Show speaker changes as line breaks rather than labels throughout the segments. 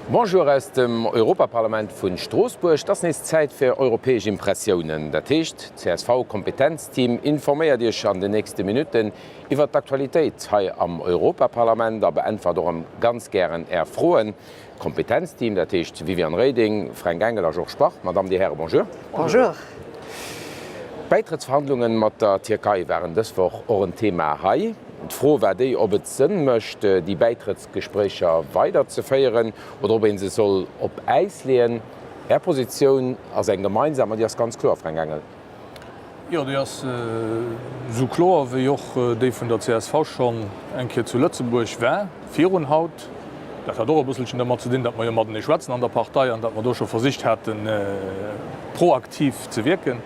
Bonjour aus dem Europaparlament vun Stroossbuerg. Et ass nees Zäit fir europäesch Impressiounen. Dat heescht, d'CSV-Kompetenzteam informéiert Iech an den nächste Minutten iwwert d'Aktualitéit hei am Europaparlament a beäntwert och ganz gären Är Froen. Kompetenzteam, dat heescht Viviane Reding, Fränk Engel a Georges Bach. Madame, Dir Häre, bonjour.
Bonjour.
D'Bäitrëttsverhandlungen mat der Tierkei waren dës Woch och en Thema hei. D'Fro war déi, ob et Sënn mécht, déi Bäitrëttsgespréicher weiderzeféieren oder ob ee se soll op Äis leeën. Är Positioun ass eng gemeinsam an déi ass ganz kloer, Fränk Engel.
Jo, déi ass esou kloer wéi och déi vun der csv schonn eng Kéier zu Lëtzebuerg war, virun haut. Dat hat och e bësselchen dermat ze dinn, datt mer jo matenee schwätzen an der Partei an datt mer do scho versicht haten, proaktiv ze wierken.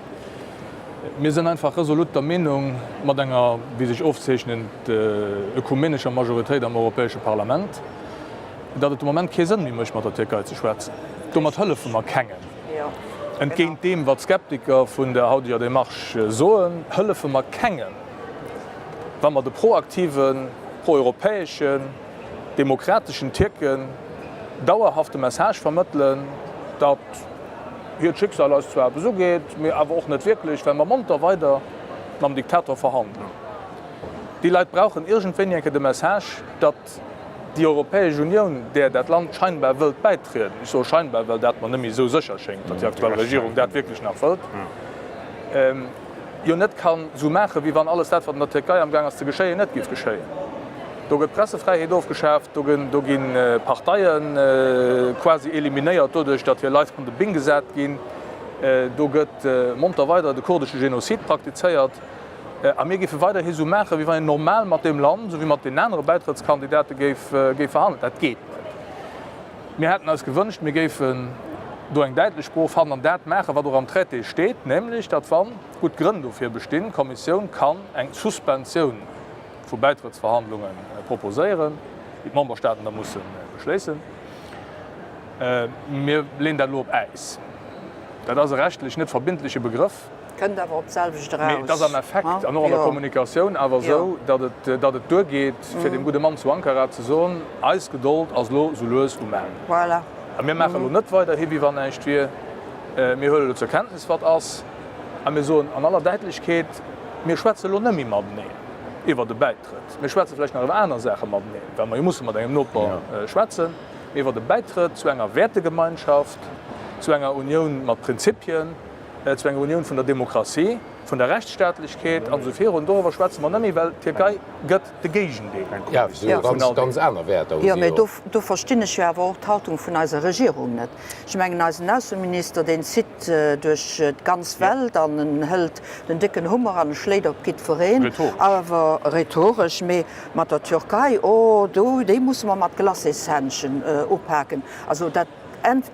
Mir sinn einfach resolut der Meenung, mat enger, wéi sech ofzeechnend, ökumenescher Majoritéit am Europäesche Parlament, datt et de Moment kee Sënn méi mécht, mat der Tierkei ze schwätzen. Domat hëllefe mer kengem. Entgéint deem, wat d'Skeptiker vun der hauteger Demarche soen, hëllefe mer kengem, wa mer de proaktiven, proeuropäeschen, demokrateschen Tierken dauerhaft de Message vermëttelen, datt hiert Schicksal eis zwar eppes ugeet, mee awer och net wierklech, well mer monter weider mam Diktator verhandelen. Déi Leit brauchen iergendwéini eng Kéier de Message, datt Déi Europäesch Unioun, där dat Land scheinbar wëllt bäitrieden, ech soe scheinbar, well dat mer net méi esou sécher schéngt, datt déi aktuell Regierung dat wierklech nach wëllt, jo net kann esou maachen, wéi wann alles dat, wat an der Tierkei amgaang ass ze geschéien, net géif geschéien. Do gëtt d'Pressefräiheet ofgeschaaft, do gi Parteie quasi eliminéiert doduerch, datt hir Leit an de Bing gesat ginn, do gëtt monter weider de kurdesche Genozid praktizéiert. A mir géife weiderhi sou maachen, wéi wann een normal mat deem Land, esou wéi mat deenen anere Bäitrëttskandidate géif verhandelen. Dat geet net. Mir hätten eis gewënscht, mir géifen do eng däitlech Sprooch fannen an dat maachen, wat och am Traité steet, nämlech datt, wa gutt Grënn dofir bestinn, d'Kommissioun kann eng Suspensioun vu Bäitrëttsverhandlunge proposéieren, déi d'Memberstaaten da musse beschléissen. Mir leeën dat elo op Äis. Dat ass e rechtlech net verbindleche Begrëff.
Kënnt awer op d'selwecht eraus.
Mee et ass am Effekt an och an der Kommunikatioun awer esou, datt et, datt et duergeet, fir deem gudde Mann zu Ankara ze soen, Eis Gedold ass elo sou lues um Enn.
Voilà.
A mir maachen elo net weiderhi wéi wann näischt wier. Mir huelen elo zur Kenntnis, wat ass, a mir soen an aller Däitlechkeet, Mir schwätze elo net méi mateneen iwwert e Bäitrëtt. Mir schwätze vläicht nach iwwer aner Saache mateneen, well mer jo musse mat engem Noper schwätzen, mee iwwert e Bäitrëtt zu enger Wäertegemeinschaft, zu enger Unioun mat Prinzipien, zu enger Unioun vun der Demokratie, vun der Rechtsstaatlechkeet an esou virun, doriwwer schwätze mer net méi, well d'Tierkei gëtt de Géigendeel
vun all deem. Ganz aner Wäerter hu si
jo. Mee do verstinn ech jo awer och d'Haltung vun eiser Regierung net. Ech mengen, eisen Ausseminister, deen zitt duerch d'ganz Welt an en hëlt den décken Hummer an e schléit op jiddwereen, awer rhetoresch, mee mat der Türkei, oh do, déi musse mer mat Glacéshändschen upaken. Also dat.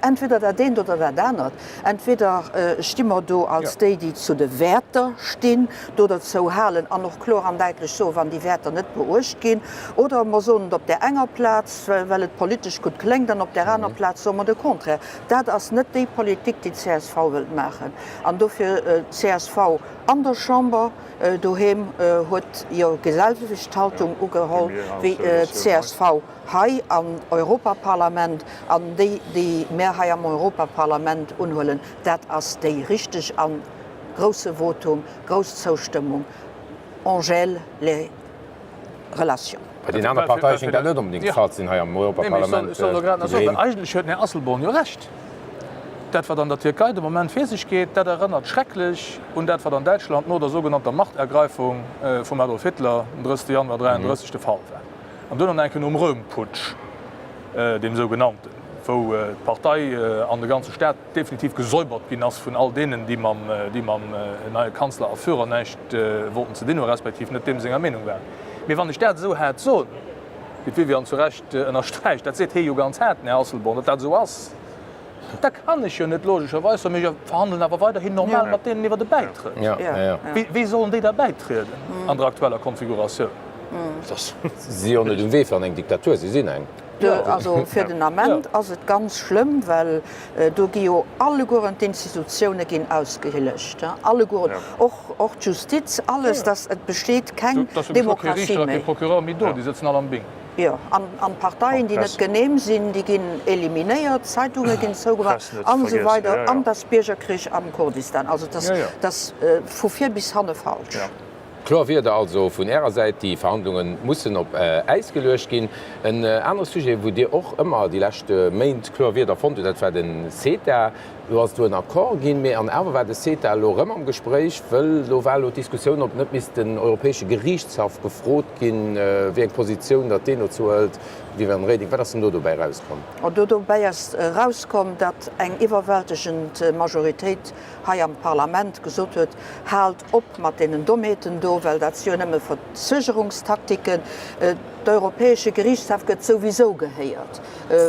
Entweder dat eent oder dat anert. Entweder sti mer do als déi, déi zu de Wäerter stinn, do derzou halen an och kloer an däitlech soen, wann déi Wäerter net beuecht ginn, oder mer soen et op där enger Plaz, well et politesch gutt kléngt, an op där aner Plaz soe mer de Contraire. Dat ass net déi Politik, déi d'CSV wëllt maachen. An dofir, d'CSV an der Chamber doheem huet jo déiselwecht Haltung ugeholl wéi d'CSV. Hei am Europaparlament, an déi, déi mär hei am Europaparlament unhuelen, dat ass déi richteg. An grousse Votum, grouss Zoustëmmung, on gèle les relations.
Bei deenen aner Parteie schéngt dat net onbedéngt de Fall ze sinn hei am Europaparlament.
Ech soll elo grad nach soen, well eigentlech huet den Här Asselborn jo Recht. Dat, wat an der Tierkei de Moment vir sech geet, dat erënnert schrecklech un dat, wat an Däitschland no der sougenannter Machtergreifung vum Adolf Hitler den 30 Januar 1933 de Fall war. An duerno nach eng Kéier nom Röhmputsch, deem sougenannten, wou d'Partei an de ganze Staat definitiv gesäubert ginn ass vun all deenen, déi mam, déi mam neie Kanzler a Führer näischt wollten ze dinn hunn, respektiv net deem senger Meenung waren. Mee wann ech dat esou haart soen, wéi d'Viviane zu Recht ënnersträicht, dat seet hie jo ganz haart, den Här Asselborn, datt dat esou ass, Da kann ech jo net logescherweis soen, mee ech verhandelen awer weiderhin normal mat deenen iwwer de Bäitrëtt. Wéi sollen déi da bäitrieden an der aktueller Konfiguratioun?
Si si jo net um Wee fir an eng Diktatur, si sinn eng.
Also fir den Ament ass et ganz schlëmm, well do gi jo allegueren d'Institutioune ginn ausgehielegt, allegueren, och d'Justiz, alles, dass et besteet keng Demokratie méi.
Do ass jo geschwë kee Riichter a kee Procureur méi do, déi sëtzen all am Bing.
Jo, an d'Parteien, déi net genehm sinn, déi ginn eliminéiert, d'Zeitunge ginn zougemaach an esou weider an et ass Biergerkrich am Kurdistan. Also et ass vu vir bis hanne falsch.
Kloer Wierder also vun Ärer Säit, déi Verhandlunge mussen op Äis geluecht ginn. En anere Sujet, wou Dir och ëmmer déi lescht Méint kloer Wierder fonnt hutt, dat war de CETA. Elo ass do en Accord ginn, mee an awer war de CETA elo erëm am Gespréich, wëll do war elo d'Diskussioun, ob net misst den Europäesche Geriichtshaff gefrot ginn, wéi eng Positioun datt deen dozou hëlt. Viviane Reding, wat ass denn do dobäi erauskomm?
Do dobäi ass erauskomm, datt eng iwwerwältegend Majoritéit hei am Parlament gesot huet, Haalt op mat deenen Dommheeten do, well dat si jo nëmme Verzögerungstaktiken. D'Europäesche Geriichtshaff gëtt souwisou gehéiert,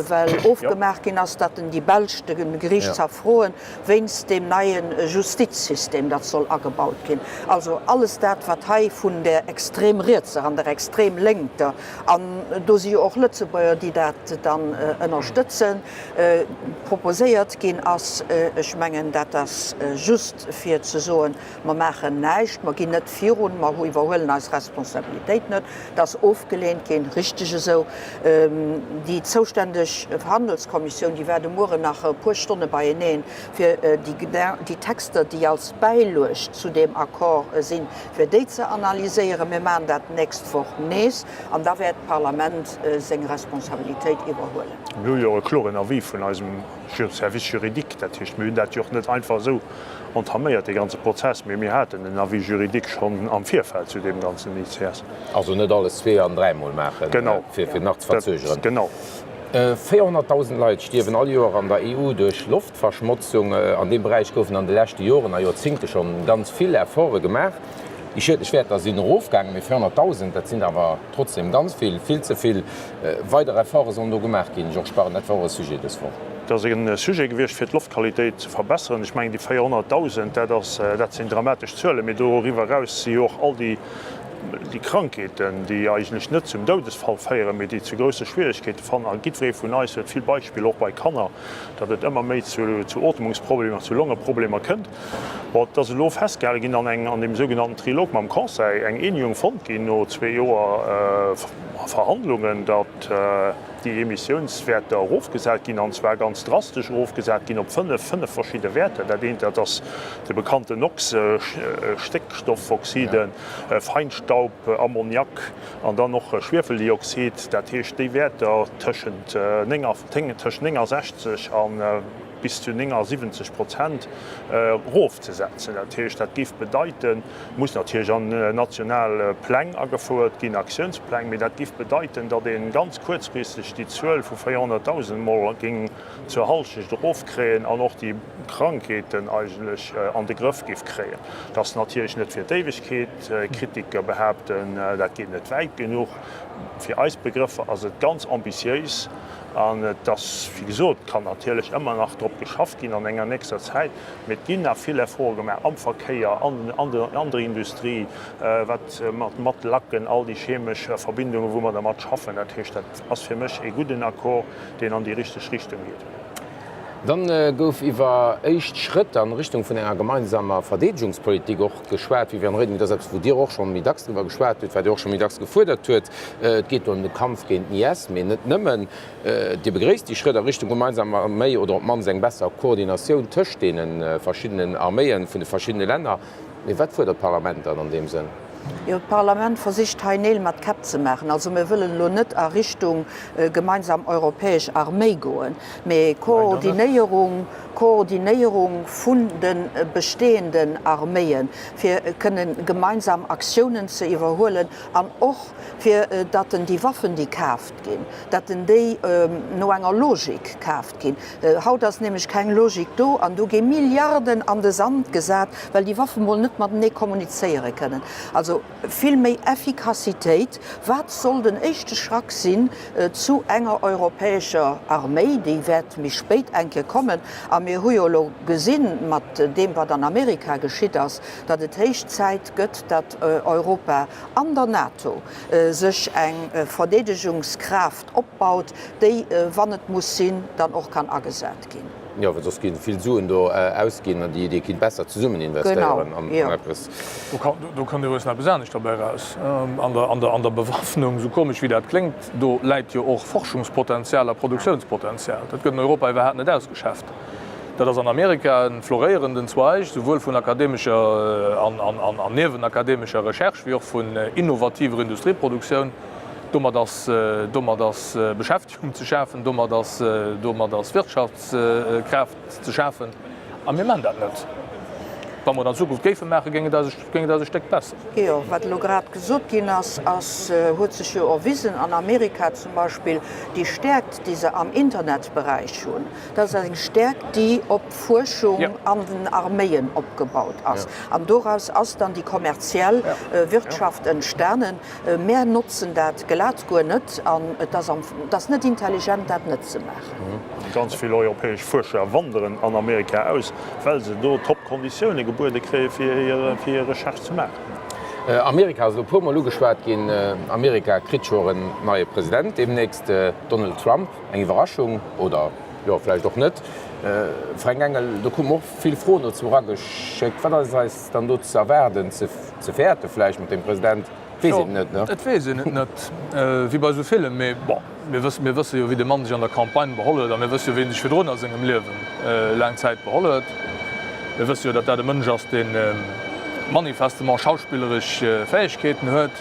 well ofgemaach ginn ass, datt en déi Belsch de Geriichtshaff froen, wéinst deem neie Justizsystem, dat soll agebaut ginn. Also alles dat, wat hei vun der extrem rietser an der extrem lénkter, an do si jo och Lëtzebuerger, déi dat dann ënnerstëtzen, proposéiert ginn ass, ech mengen, dat ass just fir ze soen, Mer maachen näischt, mer ginn net virun, mer iwwerhuelen eis Responsabilitéit net. Et ass ofgeleent ginn, richteg esou. Déi zoustänneg Handelskommissioun, déi war de Mueren nach e puer Stonne beieneen, fir déi Texter, déi als Bäilueg zu deem Accord sinn, fir déi ze analyséieren. Mir maachen dat d'nächst Woch nees an da wäert d'Parlament seng Responsabilitéit iwwerhuelen.
Mir hu jo e kloren Avis vun eisem Service juridique, dat heescht, mir hunn dat jo och net einfach esou entaméiert, dee ganze Prozess, mee mir haten en Avis juridique schonn am Virfeld zu deem ganzen ICS.
Also net alles zwee an dräimol maachen, fir nach ze verzögeren.
Genau.
400.000 Leit stierwen all Joer an der EU duerch Loftverschmotzung. An deem Beräich goufen an de leschte Joren a Joerzéngte schonn ganz vill Efforte gemaach. Déi schiedlech Wäerter sinn erofgaangen, mee 400.000, dat sinn awer trotzdem ganz vill, vill ze vill. Weider Efforte sollen do gemaach ginn. Georges Barren, dat war och e Sujet dës Woch.
Et ass e Sujet gewiescht, fir d'Loftqualitéit ze verbesseren. Ech mengen, déi 400.000, dat ass, dat sinn dramatesch Zuelen. Mee doriwwer eraus si jo och all déi, déi Krankheeten, déi eigentlech net zum Doudesfall féieren, mee déi zu grousse Schwieregkeete fannen. A jiddweree vun eis huet vill Beispiller, och bei Kanner, datt et ëmmer méi zu, zu Otemungsproblemer, zu Longeproblemer kënnt. Bon, et ass elo festgehale ginn an eng, an deem sougenannten Trilog mam Conseil, eng Eenegung fonnt ginn no zwee Joer Verhandlungen, datt déi Emissiounswäerter erofgesat ginn, an zwar ganz drastesch erofgesat ginn op fënnef, fënnef verschidde Wäerter. Dat eent, dat ass de bekannten NOx, Stéckstoffoxiden, Feinstaub, Ammoniak an dann och Schwiefeldioxid. Dat heescht, déi Wäerter tëschent 69 an bis zu 79 Prozent erofzesetzen. Dat heescht, dat géif bedeiten, muss natierlech an national Pläng agefouert ginn, Aktiounspläng, mee dat géif bedeiten, datt ee ganz kuerzfristeg déi Zuel vu 400.000 emol géing zur Hallschecht erofkréien an och déi Krankheeten eigentlech an de Grëff géif kréien. Dat ass natierlech net fir d'Éiwegkeet. Kritiker behaapten, dat geet net wäit genuch. Fir eis Begrëffer ass et ganz ambitiéis. An et ass, wéi gesot, kann natierlech ëmmer nach drop geschafft ginn an enger nächster Zäit, mee et ginn nach vill Efforte gemaach am Verkéier, an der Industrie, wat mat Lacken, all déi chemesch Verbindungen, wou mer dermat schaffen. Dat heescht, dat ass fir mech ee gudden Accord, deen an déi richteg Richtung geet.
Dann gouf iwwer éischt Schrëtt an Richtung vun enger gemeinsamer Verdeedegungspolitik och geschwat. Viviane Reding, dat ass eppes, wou Dir och scho méi dacks driwwer geschwat hutt, wat Dir och scho méi dacks gefuerdert huet. Et geet do ëm de Kampf géint den IS, mee net nëmmen. Dir begréisst déi Schrëtt a Richtung gemeinsam Arméi oder op d'mannst eng besser Koordinatioun tëscht deene verschiddenen Arméien vun de verschiddene Länner. Mee wat fuerdert d'Parlament dann an deem Sënn?
Jo, d'Parlament versicht hei Neel mat Käpp ze maachen. Also mir wëllen elo net a Richtung gemeinsam europäesch Arméi goen, mee Koordinéierung, Koordinéierung vun de bestehenden Arméien, fir kënnen gemeinsam Aktiounen ze iwwerhuelen an och fir datt en déi Waffen, déi kaaft ginn, datt en déi no enger Logik kaaft ginn. Haut ass nämlech keng Logik do an do gi Milliarden an de Sand gesat, well déi Waffe mol net matenee kommunizéiere kënnen. Also vill méi Effikassitéit. Wat soll den éischte Schrack sinn zu enger europäescher Arméi? Déi wäert méi spéit eng Kéier kommen. A mir hu jo elo gesinn, mat deem wat an Amerika geschitt ass, datt et héich Zäit gëtt, datt Europa an der NATO sech eng Verdeedegungskraaft opbaut, déi, wann et muss sinn, dann och kann agesat ginn.
Jo, well soss ginn vill Suen do ausginn, an déi ee kinnt besser zesummen investéieren an eppes.
Do kënnt iwwregens nach eppes anescht derbäi eraus. An der Bewaffnung, esou komesch wéi dat kléngt, do läit jo och Forschungspotenzial a Produktiounspotenzial. Dat gëtt an Europa iwwerhaapt net ausgeschäfft. Dat ass an Amerika e floréierenden Zweig, souwuel vun akademescher an niewenakademescher Recherche wéi och vun innovativer Industrieproduktioun. Domat ass, domat ass Beschäftegung ze schafen, domat ass, domat ass Wirtschaftskraaft ze schafen. A mir maachen dat net. Wa mer et an Zukunft géife maachen, géing et eis, géing et eis e Stéck besser.
Jo, wat elo grad gesot ginn ass, ass, huet sech jo erwisen an Amerika zum Beispill, déi Stäerkt, déi se am Internetberäich hunn, dat ass eng Stäerkt, déi op Fuerschung an den Arméien opgebaut ass. An doraus ass dann déi kommerziell Wirtschaft entstanen. Mär notzen dat glat guer net an et ass am, et ass net intelligent, dat net ze maachen.
Ganz vill europäesch Fuerscher wanderen an Amerika aus, well se do top Konditioune gebuede kréie fir hir Recherche ze maachen.
Amerika ass elo e puer Mol ugeschwat ginn. Amerika kritt jo och en neie President deemnächst, Donald Trump. Eng Iwwerraschung oder jo vläicht och net? Fränk Engel, do krute mer och vill Froen dozou erageschéckt. Wat ass eis dann do ze erwaarden, ze fäerte vläicht mat deem President? Weess een et net, ne?
Et weess een et net, wéi bei esou villem. Mee bon, mir wëssen, mir wësse jo, wéi de Mann sech an der Campagne beholl huet a mir wësse jo, wéi en sech virdrun a sengem Liewen laang Zäit beholl huet. Mir wësse jo, datt dat e Mënsch ass, dee manifestement schauspilleresch Fäegkeeten huet.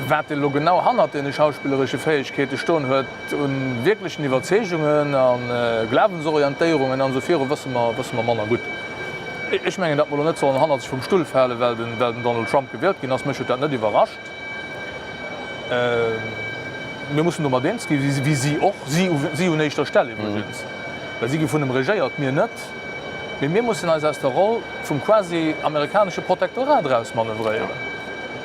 Wat elo genau hannert deene schauspilleresche Fäegkeete stoen huet, un wierklechen Iwwerzeegungen a Glawensorientéierungen an esou viru, wësse mer, wësse mer manner gutt. Ech mengen, datt mer elo net sollen hannerzeg vum Stull falen, well den, well den Donald Trump gewielt ginn ass. Mech huet dat net iwwerrascht. Mir mussen domat eens ginn, wéi si och, si, si un éischter Stell iwwregens, well si gi vun em regéiert, mir net. Mee mir mussen eis aus der Roll vum quasi amerikanesche Protektorat erausmanövréieren,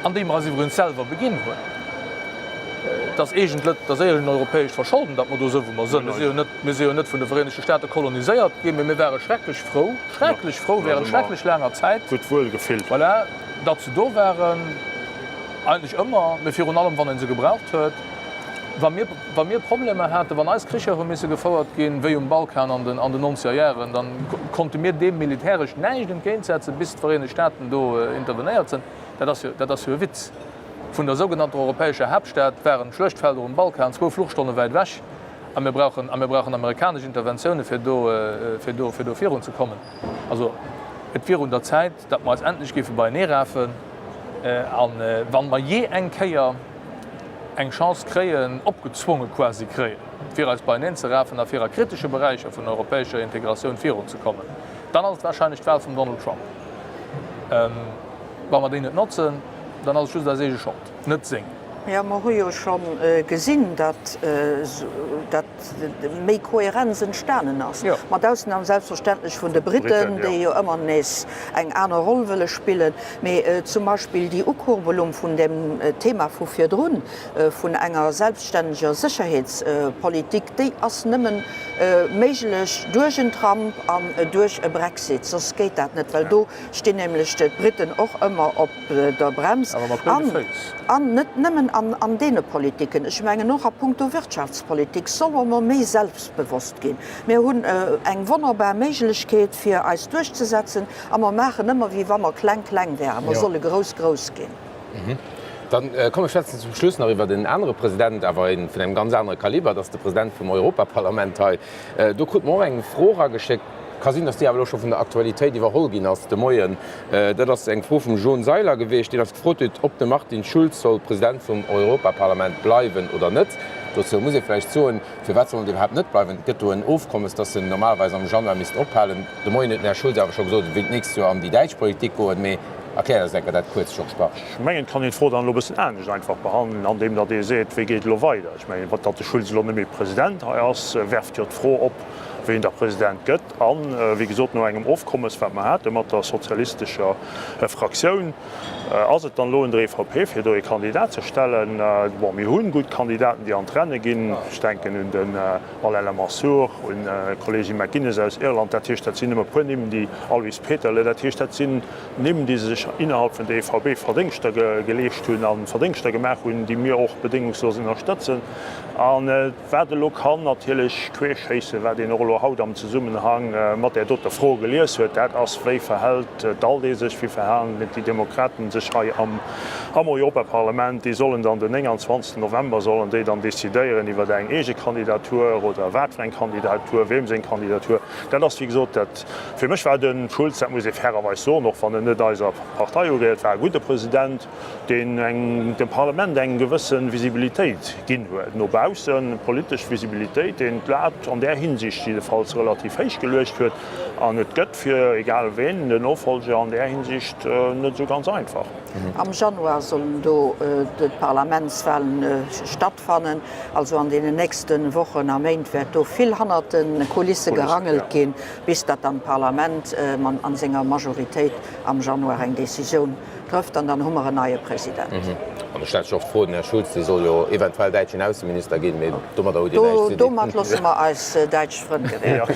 an déi mer eis iwwregens selwer beginn hunn. Et ass eegent Lët, et ass eegent europäescht Verscholden, datt mer do sou wou mer sënn. Mir si jo net, mir si jo net vun de Vereenegte Staate koloniséiert ginn, mee mir ware schrecklech frou, schrecklech frou während schrecklech laanger Zäit,
Gutt wuel gefillt.
voilà, datt se do waren, eigentlech ëmmer, mee virun allem wann ee se gebraucht huet. Wa mir, wa mir Problemer haten, wann eis Kricher hu misse gefouert ginn, wéi um Balkan an den, an den nonzeger Jaren, da konnte mir deem militäresch näischt entgéintsetzen, bis d'Vereenegt Staaten do intervenéiert sënn. Dat ass jo, dat ass jo e Witz. Vun der sougenannter europäescher Haaptstad waren d'Schluechtfelder um Balkan zwou Fluchstonne wäit ewech a mir brauchen, a mir brauchen amerikanesch Interventioune fir do, fir do, fir do virun ze kommen. Also et wier un der Zäit, datt mer eis endlech géife beienee rafen a wa mer jee eng Kéier eng Chance kréien, opgezwonge quasi kréien, fir eis beieneen ze rafen a fir a kritesche Beräicher vun europäescher Integratioun virunzekommen, dann ass et wahrscheinlech d'Wahl vum Donald Trump. Wa mer déi net notzen, dann ass et just eis eege Schold, net seng.
Jo, mer hu jo scho gesinn, datt méi Kohärenz entstanen ass, mat Ausnam selbstverständlech vun de Briten, déi jo ëmmer nees eng aner Roll wëlle spillen. Mee zum Beispill déi Ukurbelung vun dem Thema vu virdrun, vun enger selbststänneger Sécherheetspolitik, déi ass nëmme méiglech duerch en Trump an duerch e Brexit. Soss geet dat net, well do stinn nämlech d'Briten och ëmmer op der Brems. An net nëmmen an deene Politiken, ech mengen och a puncto Wirtschaftspolitik solle mer méi selbstbewosst ginn. Mir hunn eng wonnerbar Méiglechkeet fir eis duerchzesetzen a mer maachen ëmmer wéi wa mer kleng kleng wären. Mer solle grouss grouss ginn.
Dann komm mir schwätzen zum Schluss nach iwwert en anere President, awer ee vun engem ganz anere Kaliber, dat ass de President vum Europaparlament hei. Do krute mer och eng Fro erageschéckt. Ka sinn, datt déi awer elo scho vun der Aktualitéit iwwerholl ginn ass de Moien. Dat ass eng Fro vum Jon Seiler gewiescht, deen eis gefrot huet, ob de Martin Schulz soll President vum Europaparlament bleiwen oder net. Dozou muss ee vläicht soen, firwat soll en et iwwerhaapt net bleiwen? Et gëtt do en Ofkommes, datt en normalerweis am Januar misst ophalen. De Moien huet den Här Schulz awer scho gesot, e wéilt d'nächst Joer an déi däitsch Politik goen. Mee erkläert eis eng Kéier dat kuerz, Georges Bach.
Ech mengen, et kann een d'Fro dann elo e bëssen anescht einfach behandelen, andeem datt ee seet, Wéi geet et elo weider? Ech mengen, datt de Schulz elo net méi President hei ass, werft jo d'Fro op, wéi en da President gëtt. An, wéi gesot, no engem Ofkommes, wat mer hate mat der sozialistescher Fraktioun. Ass et dann elo un der EVP, fir do ee Kandidat ze stellen? Bon, mir hu gutt Kandidaten, déi an d'Renne ginn. Ech denken un den Alain Lamassoure, un d'Kollegin McGuinness aus Irland. Dat heescht, dat sinn nëmme e puer Nimm, déi, Alois Peterle, dat heescht, dat sinn Nimm, déi sech innerhalb vun der EVP Verdéngschter geleescht hunn a Verdéngschter gemaach hunn, déi mir och bedéngungslos ënnerstëtzen. A wat elo kann natierlech queerschéissen, wat een och elo haut am Zesummenhang mat där doter Fro gelies huet, dat ass, Wéi verhält d'ALDE sech, wéi verhalen déi Demokraten sech hei am Europaparlament? Déi sollen dann den 29 November sollen déi dann decidéieren iwwer eng eege Kandidatur oder wat fir eng Kandidatur, weem seng Kandidatur. Dat ass, wéi gesot, dat Fir mech war de Schulz, dat muss ee fairerweis soen, och wann en net eiser Partei ugehéiert, war e gudde President, deen eng dem Parlament eng gewësse Visibilitéit ginn huet no baussen, politesch Visibilitéit, deen d'Lat an där Hinsicht jiddefalls relativ héich geluecht huet. An et gëtt fir egal ween den Nofolger an där Hinsicht net esou ganz einfach.
Am Januar sollen do d'Parlamentswahlen stattfannen. Also an deenen nächste Wochen a Méint wäert do vill hannert de Kulisse gerangelt ginn, bis datt dann d'Parlament an senger Majoritéit am Januar eng Decisioun trëfft an dann hu mer en neie President.
An et stellt sech och d'Fro, den Här Schulz, dee soll jo eventuell däitschen Ausseminister ginn, mee domadder hutt Dir näischt ze dinn.
Domat loosse mer eis däitsch Frënn gewähren.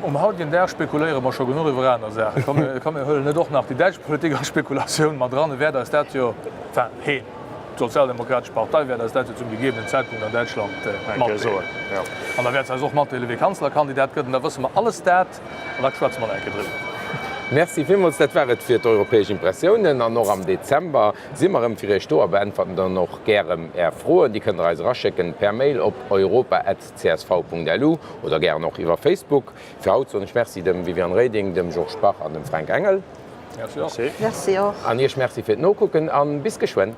Um hautigen Dag spekuléiere mer scho genuch iwwer aner Saachen. Komm mir huelen net och nach déi däitsch Politik an d'Spekulatioun mat eran. E wäert eis dat jo, enfin heen, D'Sozialdemokratesch Partei wäert eis dat jo zum gegebenen Zäitpunkt an Däitschland matdeelen. An da wäert se eis och matdeelen, wie Kanzlerkandidat gëtt. An da wësse mer alles dat an da schwätze mer nach eng Kéier driwwer.
Merci villmools. Dat war et fir d'Europäesch Impressiounen. An och am Dezember si mer erëm fir Iech do a beäntwerten dann och gär erëm Är Froen. Déi kënnt Der eis eraschécken per Mail op europa@csv.lu oder gären och iwwer Facebook. Fir haut soen ech Merci dem Viviane Reding, dem Georges Bach an dem Fränk Engel.
Merci och.
Merci och.
An Iech Merci fir d'Nokucken an bis geschwënn.